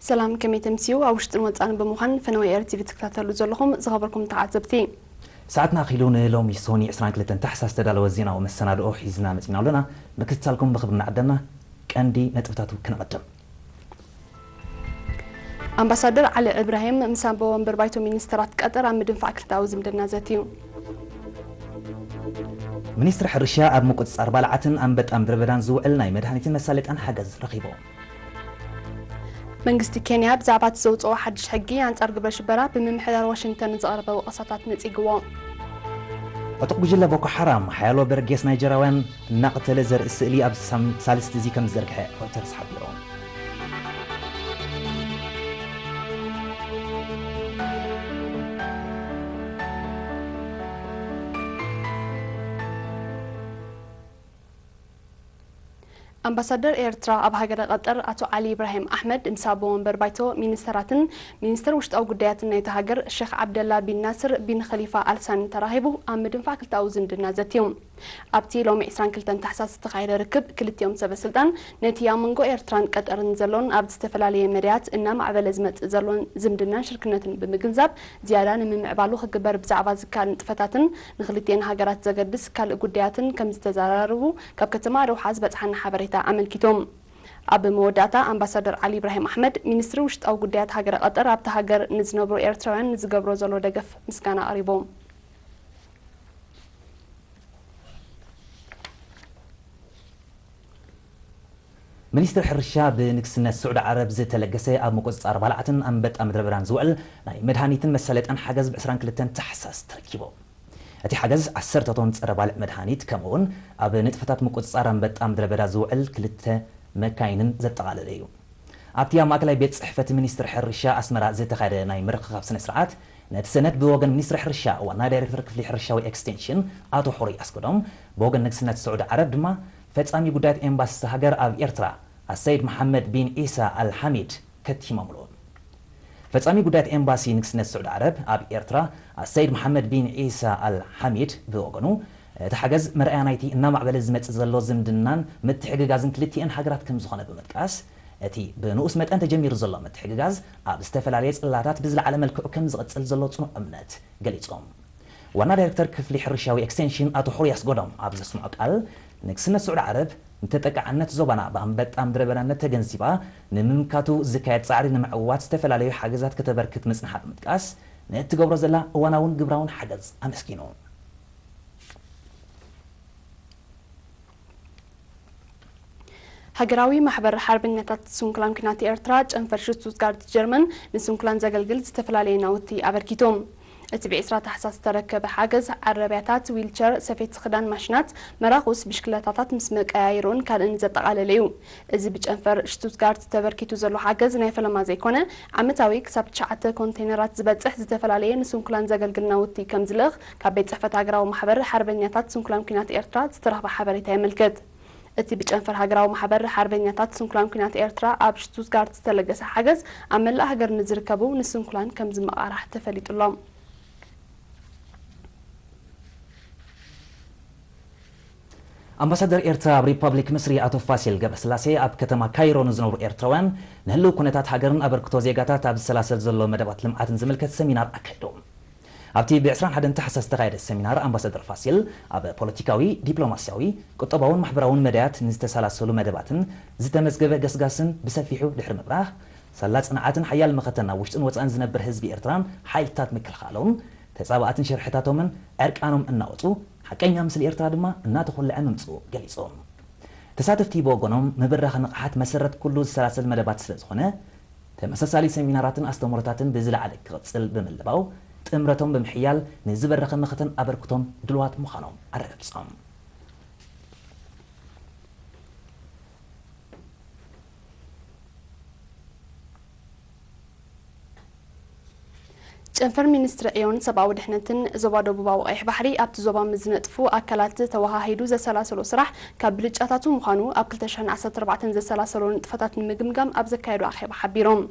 ሰላም፣ ከመይ ተምስዩ? ኣብ ውሽጥን ወጻእን ብምዃን ፈነወ ኤር ቲቪ ትከታተሉ ዘለኹም ዝኸበርኩም ተዓዘብቲ። ሰዓትና ኣኺሉ። ንሎሚ ሶኒ ዕስራን ክልተን ታሕሳስ ዝተዳለወ ዜናዊ መሰናድኦ ሒዝና መጺና ኣለና። ምክትታልኩም ብኽብሪ ንዓደና። ቀንዲ ነጥብታቱ ክነቐድም። ኣምባሳደር ዓሊ እብራሂም ምስ ኣቦ ወንበር ባይቶ ሚኒስተራት ቀጠር ኣብ ምድንፋዕ ክልተኣዊ ዝምድና ዘትዩ። ሚኒስትሪ ሕርሻ ኣብ ምቁጽጻር ባልዓትን ኣንበጣ ምድረ በዳን ዝውዕል ናይ መድሃኒትን መሳለጥያን ሓገዝ ረኺቡ። መንግስቲ ኬንያ ብዛዕባ እቲ ዘውጽኦ ሓድሽ ሕጊ ኣንጻር ግብረ ሽበራ ብምምሕዳር ዋሽንግተን ንዝቐረበ ወቐሳታት ነጺግዎ። ዕጡቕ ጉጅለ ቦኮ ሓራም ሓያሎ በርጌስ ናይጀራውያን እናቐተለ ዘርኢ ስእሊ ኣብ ሳም-፣ ሳልስቲ እዚ ከም ዝዘርግሐ ሮይተርስ ሓቢሩ። ኣምባሳደር ኤርትራ ኣብ ሃገረ ቀጠር ኣቶ ዓሊ ኢብራሂም ኣሕመድ ምስ ኣቦ ወንበር ባይቶ ሚኒስተራትን ሚኒስተር ውሽጣዊ ጉዳያትን ናይታ ሃገር ሼኽ ዓብደላ ቢን ናስር ቢን ኸሊፋ ኣልሳኒ ተራኺቡ ኣብ ምድንፋዕ ክልተኣዊ ዝምድና ዘትዩ። ኣብቲ ሎሚ ዕስራን ክልተን ታሕሳስ ዝተኻየደ ርክብ ክልቲኦም ሰበ ስልጣን ነቲ ኣብ መንጎ ኤርትራን ቀጠርን ዘሎን ኣብ ዝተፈላለየ መዳያት እናማዕበለ ዝመጽእ ዘሎን ዝምድናን ሽርክነትን ብምግንዛብ ዝያዳ ንምምዕባሉ ክግበር ብዛዕባ ዝከኣል ንጥፈታትን ንክልቲኤን ሃገራት ዘገድስ ካልእ ጉዳያትን ከም ዝተዘራረቡ ካብ ከተማ ዶሓ ዝበጽሓና ሓበሬታ ኣመልኪቶም። ኣብ መወዳእታ ኣምባሳደር ዓሊ ኢብራሂም ኣሕመድ ሚኒስትሪ ውሽጣዊ ጉዳያት ሃገረ ቀጠር ኣብታ ሃገር ንዝነብሩ ኤርትራውያን ንዝገብሮ ዘሎ ደገፍ ምስጋና ኣቕሪቦም። ሚኒስትሪ ሕርሻ ብንግስነት ስዑዲ ዓረብ ዝተለገሰ ኣብ ምቁጽጻር ባልዓትን ኣንበጣ ምድረ በዳን ዝውዕል ናይ መድሃኒትን መሳለጥያን ሓገዝ ብ ዕስራን ክልተን ታሕሳስ ተረኪቡ። እቲ ሓገዝ ዓሰርተ ቶን ጸረ ባልዕ መድሃኒት ከምኡውን ኣብ ንጥፈታት ምቁጽጻር ኣንበጣ ምድረ በዳ ዝውዕል ክልተ መካይንን ዘጠቓለለ እዩ። ኣብቲ ኣብ ማእከላይ ቤት ጽሕፈት ሚኒስትሪ ሕርሻ ኣስመራ ዝተኻየደ ናይ ምርኽኻብ ስነ ስርዓት፣ ነቲ ሰነድ ብወገን ሚኒስትሪ ሕርሻ ዋና ዳይሬክተር ክፍሊ ሕርሻዊ ኤክስቴንሽን ኣቶ ሑሩይ ኣስገዶም፣ ብወገን ንግስነት ስዑዲ ዓረብ ድማ ፈጻሚ ጉዳያት ኤምባሲ ሃገር ኣብ ኤርትራ ኣሰይድ መሓመድ ቢን ዒሳ ኣል ሓሚድ ከቲሞምሉ። ፈጻሚ ጉዳያት ኤምባሲ ንግስነት ስዑዲ ዓረብ ኣብ ኤርትራ ኣሰይድ መሓመድ ቢን ዒሳ ኣል ሓሚድ ብወገኑ፣ እቲ ሓገዝ መርኣያ ናይቲ እናማዕበለ ዝመጽእ ዘሎ ዝምድናን ምትሕግጋዝን ክልቲኤን ሃገራት ከም ዝኾነ ብምጥቃስ፣ እቲ ብንኡስ መጠን ተጀሚሩ ዘሎ ምትሕግጋዝ ኣብ ዝተፈላለየ ጽላታት ብዝለዓለ መልክዑ ከም ዝቕጽል ዘሎ ጽኑዕ እምነት ገሊጾም። ዋና ዳይሬክተር ክፍሊ ሕርሻዊ ኤክስቴንሽን ኣቶ ሑሩይ ኣስገዶም ኣብ ዘስምዖ ቃል፣ ንግስነት ስዑዲ ዓረብ ንተጠቃዕነት ዞባና ብኣንበጣ ምድረ በዳነት ተገንዚባ፣ ንምምካቱ ዝካየድ ጻዕሪ ንምዕዋት ዝተፈላለዩ ሓገዛት ከተበርክት ምጽንሓ ብምጥቃስ፣ ንእትገብሮ ዘላ እዋናውን ግብራውን ሓገዝ ኣመስጊኑ። ሃገራዊ ማሕበር ሓርበኛታት ስንኩላን ኲናት ኤርትራ ጨንፈር ሽቱትጋርት ጀርመን ንስንኩላን ዘገልግል ዝተፈላለየ ናውቲ ኣበርኪቱ። እቲ ብዕስራ ታሕሳስ ዝተረከበ ሓገዝ ዓረብያታት፣ ዊልቸር፣ ሰፌት ክዳን ማሽናት፣ መራኹስ፣ ብሽክለታታት ምስ መቀያየሪኡን ካልእን ዘጠቓለለ እዩ። እዚ ብጨንፈር ሽቱትጋርት ተበርኪቱ ዘሎ ሓገዝ ናይ ፈለማ ዘይኮነ፣ ዓመታዊ ክሳብ ትሽዓተ ኮንቴነራት ዝበጽሕ ዝተፈላለየ ንስንኩላን ዘገልግል ናውቲ ከም ዝልእኽ ካብ ቤት ጽሕፈት ሃገራዊ ማሕበር ሓርበኛታት ስንኩላን ኲናት ኤርትራ ዝተረኽበ ሓበሬታ የመልክት። እቲ ብጨንፈር ሃገራዊ ማሕበር ሓርበኛታት ስንኩላን ኲናት ኤርትራ ኣብ ሽቱትጋርት ዝተለገሰ ሓገዝ ኣብ መላእ ሃገር ንዝርከቡ ንስንኩላን ከም ዝመቓራሕ ተፈሊጡ ኣሎ። ኣምባሳደር ኤርትራ ኣብ ሪፓብሊክ ምስሪ ኣቶ ፋሲል ገብረስላሴ ኣብ ከተማ ካይሮ ንዝነብሩ ኤርትራውያን ንህልው ኩነታት ሃገርን ኣበርክቶ ዜጋታት ኣብ ዝሰላሰል ዘሎ መደባት ልምዓትን ዝምልከት ሰሚናር ኣካይዶም። ኣብቲ ብ ዕስራን ሓደን ታሕሳስ ዝተኻየደ ሰሚናር ኣምባሳደር ፋሲል ኣብ ፖለቲካዊ፣ ዲፕሎማስያዊ፣ ቁጠባውን ማሕበራውን መዳያት ንዝተሰላሰሉ መደባትን ዝተመዝገበ ገስጋስን ብሰፊሑ ድሕሪ ምብራህ፣ ሳላ ጽንዓትን ሓያል መኸተን ኣብ ውሽጥን ወጻእን ዝነብር ህዝቢ ኤርትራን ሓይልታት ምክልኻሎም፣ ተጻባእትን ሽርሕታቶምን ዕርቃኖም እናወጹ፣ ሓቀኛ ምስሊ ኤርትራ ድማ እናተኾልዐ ምምጽኡ ገሊጾም። ተሳተፍቲ ብወገኖም፣ ምብራኽ ንቕሓት መሰረት ኩሉ ዝሰላሰል መደባት ስለ ዝኾነ፣ ተመሳሳሊ ሰሚናራትን ኣስተምህሮታትን ብዝለዓለ ክቕጽል ብምልባው፣ ጥምረቶም ብምሕያል ንዝበረኸ መኸተን ኣበርክቶም ድልዋት ምዃኖም ኣረጋግጾም። ጨንፈር ሚኒስትሪ ዕዮን ሰብኣዊ ድሕነትን ዞባ ደቡባዊ ቀይሕ ባሕሪ ኣብቲ ዞባ ምስ ዝነጥፉ ኣካላት ተወሃሂዱ ዘሰላሰሎ ስራሕ ካብ ብልጫታቱ ምዃኑ ኣብ ክልተ ሽሕን ዓሰርተ ኣርባዕተን ዘሰላሰሎ ንጥፈታት ንምግምጋም ኣብ ዘካየዶ ኣኼባ ሓቢሮም።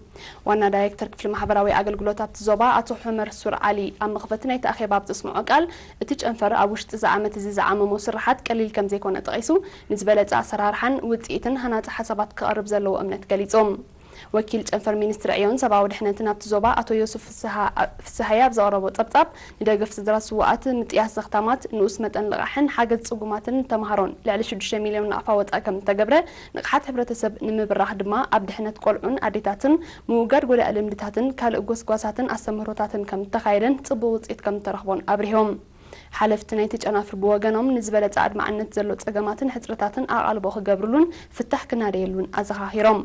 ዋና ዳይሬክተር ክፍሊ ማሕበራዊ ኣገልግሎት ኣብቲ ዞባ ኣቶ ሑመር ሱር ዓሊ ኣብ መኽፈቲ ናይቲ ኣኼባ ኣብ ዘስምዖ ቃል፣ እቲ ጨንፈር ኣብ ውሽጢ እዚ ዓመት እዚ ዝዓመሞ ስራሓት ቀሊል ከም ዘይኮነ ጠቒሱ፣ ንዝበለጸ ኣሰራርሓን ውጽኢትን ሃናጺ ሓሳባት ክቐርብ ዘለዎ እምነት ገሊጹ። ወኪል ጨንፈር ሚኒስትሪ ዕዮን ሰብኣዊ ድሕነትን ኣብቲ ዞባ ኣቶ ዮሱፍ ፍስሃ-፣ ፍስሃየ ኣብ ዘቕረቦ ጸብጻብ፣ ንደገፍ ስድራ ስውኣት፣ ምጥያስ ዘኽታማት፣ ንኡስ መጠን ልቓሕን ሓገዝ ጽጉማትን ተምሃሮን ልዕሊ ሽዱሽተ ሚልዮን ናቕፋ ወጻኢ ከም እተገብረ፣ ንቕሓት ሕብረተሰብ ንምብራኽ ድማ ኣብ ድሕነት ቆልዑን ኣዴታትን፣ ምውጋድ ጎዳኢ ልምድታትን ካልእ ጎስጓሳትን ኣስተምህሮታትን ከም እተኻየደን ጽቡቕ ውጽኢት ከም እተረኽቦን ኣብሪሆም። ሓለፍቲ ናይቲ ጨናፍር ብወገኖም፣ ንዝበለጸ ኣድማዕነት ዘሎ ጸገማትን ሕጽረታትን ኣቓልቦ ክገብርሉን ፍታሕ ክናደየሉን ኣዘኻኺሮም።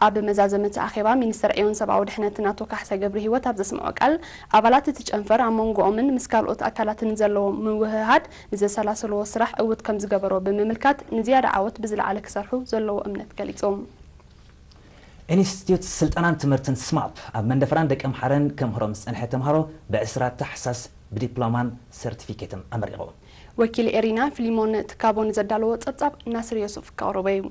ኣብ መዛዘመ እቲ ኣኼባ፣ ሚኒስተር ዕዮን ሰብኣዊ ድሕነትን ኣቶ ካሕሳይ ገብረሂወት ኣብ ዘስምዖ ቃል፣ ኣባላት እቲ ጨንፈር ኣብ መንጎኦምን ምስ ካልኦት ኣካላትን ዘለዎም ምውህሃድ ንዘሰላሰልዎ ስራሕ ዕዉት ከም ዝገበሮ ብምምልካት፣ ንዝያዳ ዓወት ብዝለዓለ ክሰርሑ ዘለዎ እምነት ገሊጾም። ኢንስቲትዩት ስልጠናን ትምህርትን ስማፕ ኣብ መንደፈራን ደቀምሓረን ከምህሮም ዝጸንሐ ተምሃሮ ብዕስራ ታሕሳስ ብዲፕሎማን ሰርቲፊኬትን ኣመሪቑ። ወኪል ኤሪና ፊሊሞን ትካቦ ንዘዳለዎ ጸብጻብ ናስር ዮሱፍ ከቕርቦ እዩ።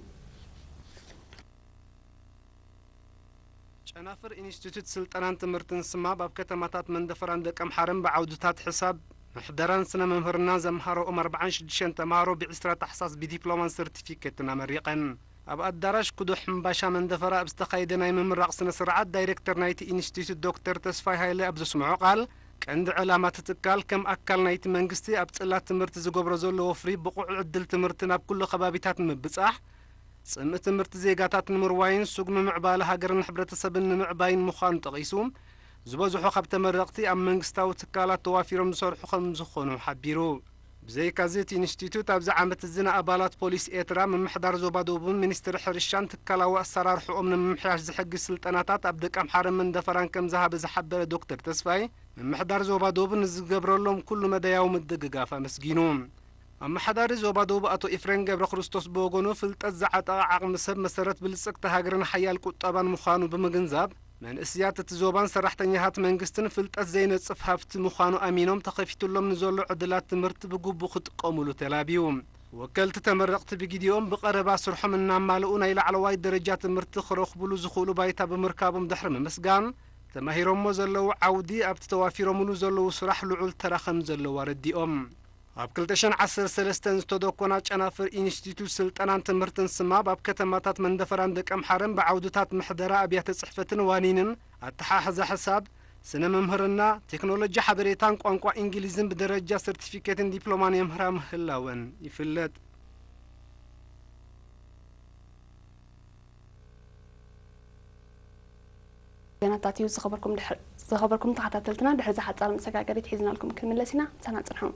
ጨናፍር ኢንስቲትዩት ስልጠናን ትምህርትን ስማብ ኣብ ከተማታት መንደፈራን ደቀምሓረን ብዓውድታት ሕሳብ፣ ምሕደራን ስነ መምህርናን ዘምሃረኦም ኣርባዓን ሽዱሽተን ተምሃሮ ብዕስራ ታሕሳስ ብዲፕሎማን ሰርቲፊኬትን ኣመሪቐን። ኣብ ኣዳራሽ ኩዶ ሕምባሻ መንደፈራ ኣብ ዝተኻየደ ናይ ምምራቕ ስነ ስርዓት፣ ዳይሬክተር ናይቲ ኢንስቲትዩት ዶክተር ተስፋይ ሃይለ ኣብ ዘስምዖ ቃል፣ ቀንዲ ዕላማ እቲ ትካል ከም ኣካል ናይቲ መንግስቲ ኣብ ጽላት ትምህርቲ ዝገብሮ ዘሎ ወፍሪ ብቑዕ ዕድል ትምህርቲ ናብ ኩሉ ከባቢታት ንምብጻሕ፣ ጽምኢ ትምህርቲ ዜጋታት ንምርዋይን ስጉሚ ምዕባለ ሃገርን ሕብረተሰብን ንምዕባይን ምዃኑ ጠቒሱ፣ ዝበዝሑ ካብ ተመረቕቲ ኣብ መንግስታዊ ትካላት ተዋፊሮም ዝሰርሑ ከም ዝኾኑ ሓቢሩ። ብዘይካዚ እቲ ኢንስቲትዩት ኣብዚ ዓመት እዚ ንኣባላት ፖሊስ ኤርትራ፣ ምምሕዳር ዞባ ደቡብን ሚኒስትሪ ሕርሻን ትካላዊ ኣሰራርሕኦም ንምምሕያሽ ዝሕግዝ ስልጠናታት ኣብ ደቀምሓረን መንደፈራን ከም ዝሃበ ዝሓበረ ዶክተር ተስፋይ፣ ምምሕዳር ዞባ ደቡብ ንዝገብረሎም ኩሉ መዳያዊ ምድግጋፍ ኣመስጊኑ። ኣመሓዳሪ ዞባ ደቡብ ኣቶ ኤፍሬም ገብረ ክርስቶስ ብወገኑ፣ ፍልጠት ዝዓጠቐ ዓቕሚ ሰብ መሰረት ብልጽግቲ ሃገርን ሓያል ቁጠባን ምዃኑ ብምግንዛብ፣ መንእስያት እቲ ዞባን ሰራሕተኛታት መንግስትን ፍልጠት ዘይነጽፍ ሃፍቲ ምዃኑ ኣሚኖም፣ ተኸፊትሎም ንዘሎ ዕድላት ትምህርቲ ብግቡእ ክጥቀሙሉ ተላብዩ። ወከልቲ ተመረቕቲ ብግዲኦም ብቐረባ ስርሖም እናማልኡ ናይ ላዕለዋይ ደረጃ ትምህርቲ ክረኽቡሉ ዝኽእሉ ባይታ ብምርካቦም ድሕሪ ምምስጋን፣ ተማሂሮሞ ዘለዉ ዓውዲ ኣብቲ ተዋፊሮምሉ ዘለዉ ስራሕ ልዑል ተራ ከም ዘለዎ ኣረዲኦም። ኣብ ክልተ ሽሕን ዓሰርተ ሰለስተን ዝተደኮና ጨናፍር ኢንስቲትዩት ስልጠናን ትምህርትን ስማብ ኣብ ከተማታት መንደፈራን ደቀምሓረን ብዓውድታት ምሕደራ ኣብያተ ጽሕፈትን ዋኒንን ኣተሓሕዛ ሕሳብ፣ ስነ መምህርና፣ ቴክኖሎጂ ሓበሬታን ቋንቋ እንግሊዝን ብደረጃ ሰርቲፊኬትን ዲፕሎማን የምህራ ምህላወን ይፍለጥ። ዜናታት እዩ ዝኸበርኩም ድሕር-፣ ዝኸበርኩም ተኸታተልትና፣ ድሕሪ እዛ ሓጻር መሰጋገሪት ሒዝናልኩም ክንምለስ ኢና። ምሳና ጽንሑ።